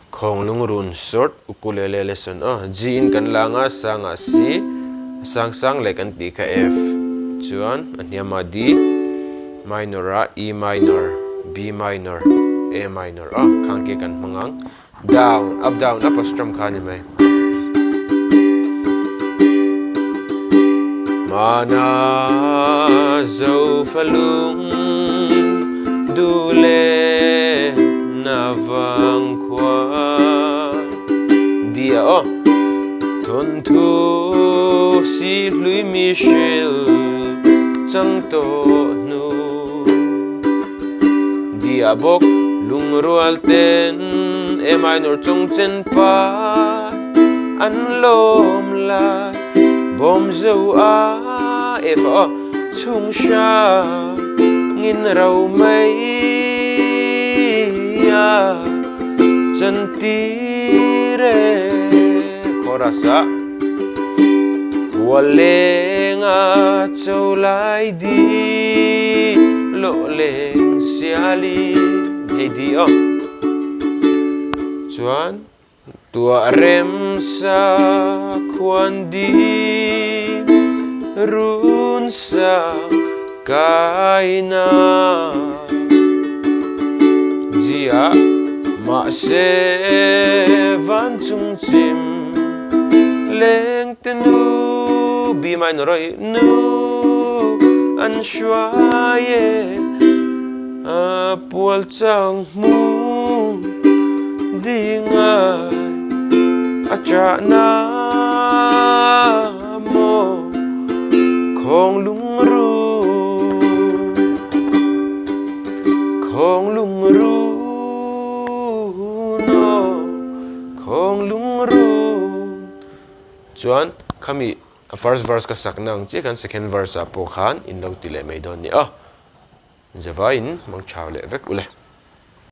Khawnglung run short ukulele lesson aw G in kan la anga sangah C a sang sang leh kan tih kha F chuan a hniamah D minor ah E minor B minor A minor aw khang khi kan hmang ang down up down up a strum kha a ni mai. Mana Zofalung duh leh na vang khua dia aw Thawnthu si hlui mi hril chang tawh hnu dia bawk lungrual ten A minor chung chen pa an lawm lai bawm zo a F aw Chhung hrangin ro mai a chantir e. Chorus ah Hualenga cho lai di lawh leng siali hei di aw chuan Tuah remsa khuan di run sa kaina Zia mahse vancung chim lengte nu B minor aw hi nu an hruai e. A pual chang hmu dingai a chahna maw khawng lungru khawng lungru naw khawng lungru chuan khami a first verse ka sakna ang chiah khan second verse ah pawh khan in lo ti leh mai dawn ni a. Zavain mang chau leh vek ule.